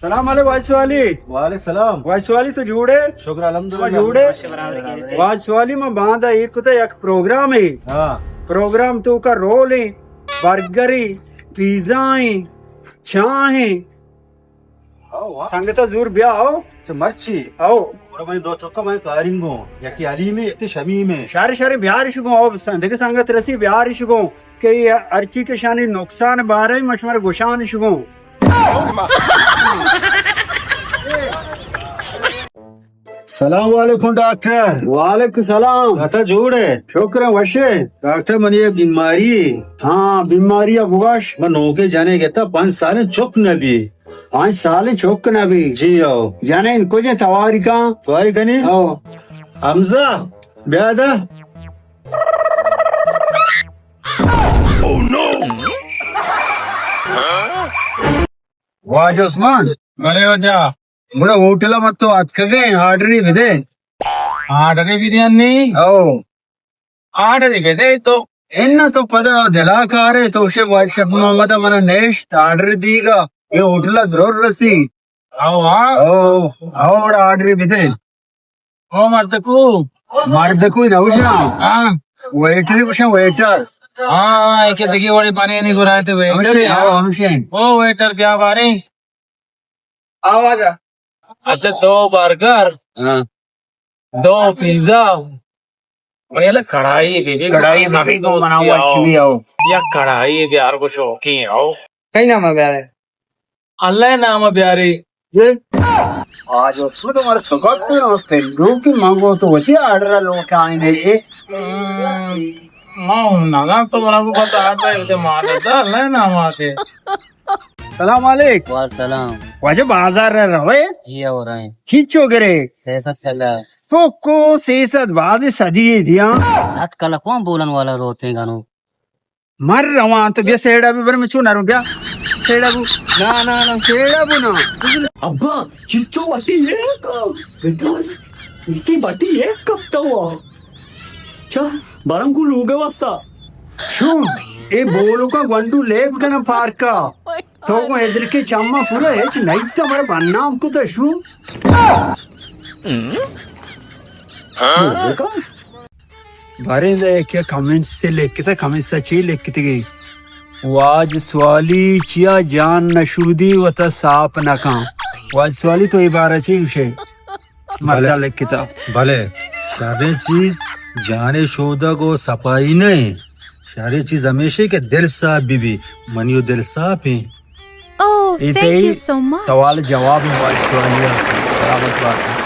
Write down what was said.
سلام علیکم واجہ سوالی۔ وعلیکم سلام۔ واجہ سوالی تو جوڑ ئے؟ شکر الحمدللہ۔ ما جوڑ ئے؟ واجہ سوالی ما باندا ایر کتا یک پروگرام ہے۔ ہاں۔ پروگرام توکا رول ہے، برگر ہے، پیزا ہے، چاہ ہے۔ او واہ۔ سنگتا زور بیا او۔ چہ مرچی؟ او۔ اور منی دو چکا من کارینگوں، یکی علیم ہے، یکی شمیم ہے۔ شر شر بیارش گوں، او سن-، دگہ سنگت رسی بیارش گوں کہ یہ ہرچی کہ شانی نقصان بارے من شمار گوشانش گوں۔ سلام علیکم ڈاکٹر۔ وعلیکم سلام۔ ڈاکٹر جوڑ ئے؟ شکر ہے، وش ئے؟ ڈاکٹر منی یہ بیماری ہے۔ ہاں، بیماری ہے بگوش۔ من نوکے جنے گتا پنچ سال چک نبی۔ پنچ سال چک نبی؟ جی او۔ جنے ان کجے تواری کن؟ تواری کنی؟ او۔ حمزہ، بیا دا۔ واجہ عثمان۔ بلے واجہ۔ گڑا ہوٹل ء تو اتکگے، آرڈرے بدے۔ آرڈرے بدے انی؟ او۔ آرڈرے بدے تو۔ اناں تو پدا دلا کارے، تو شے واجہ شپ محمد منا نیشت، آرڈر دیگا، یہ ہوٹل ء ضرور رسی۔ او، ہاں۔ او، او، گڑا آرڈرے بدے۔ او مردکو۔ مردکو نہ گوشاں۔ ہاں۔ ویٹر گوشاں، ویٹر۔ ہاں، ہاں، ایک دگی وڑی بنے نہیں گرائے تو ویٹر ہمشے، ہے۔ ہاں، ہمشے۔ او ویٹر بیا بارے۔ آواز آ۔ اچھا، دو برگر۔ ہاں۔ دو پیزا۔ بڑے الگ کڑھائی بی بی۔ کڑھائی بی بی تو منا وش بی آؤ۔ یا کڑھائی بی ہر کو شوقین آؤ۔ کئی نام ہے بیارے؟ اللہ نام بیارے۔ یہ آج اس میں تمہارے سبق کو پنڈو کی مانگو تو وتی آرڈر لوٹ آئیں یہ۔ ہم، ما نگا تو منا کو پتہ آرڈر ہے، مارا دا اللہ نام آتے۔ سلام علیک۔ وعلیکم سلام۔ واجہ بازار ء روئے؟ جی ہو رہے ہیں۔ چیچو گرے؟ سیصد کلا۔ تو کو سیصد باز صدی دیاں۔ سات کلا کون بولن والا روتے گانو؟ مر رواں تو بیا سیڑا بی بر میں چون نروں بیا۔ سیڑا بو۔ نا، نا، نا، سیڑا بو نا۔ ابا، چیچو بٹی ایک۔ بیٹا، اس کی بٹی ایک کپتا ہوا۔ چا، برم کو لوگے واسطہ۔ شو، اے بولو کا گونڈو لیب کنا پارکا۔ تو کو ادرکے چما پورا ہچ نہیں تو مر بنام کو تو شو۔ باریں دے کہ کمنٹس سے لکھتا، کمنٹس سے چی لکھتی گئی؟ واج سوالی چیا جان نشودی وتا ساپ نکاں۔ واج سوالی تو عبارت چی گوشے؟ مردہ بلے۔ لکھتا۔ بلے، شریں چیز جانے شودگ و صفائی نہیں۔ شریں چیز ہمیشہ کہ دل صاف بی بی۔ منی و دل صاف ہیں۔ Oh, اے thank تئی you so much. سوال جواب ہیں، واجہ سوالی ء۔ سلامت بات۔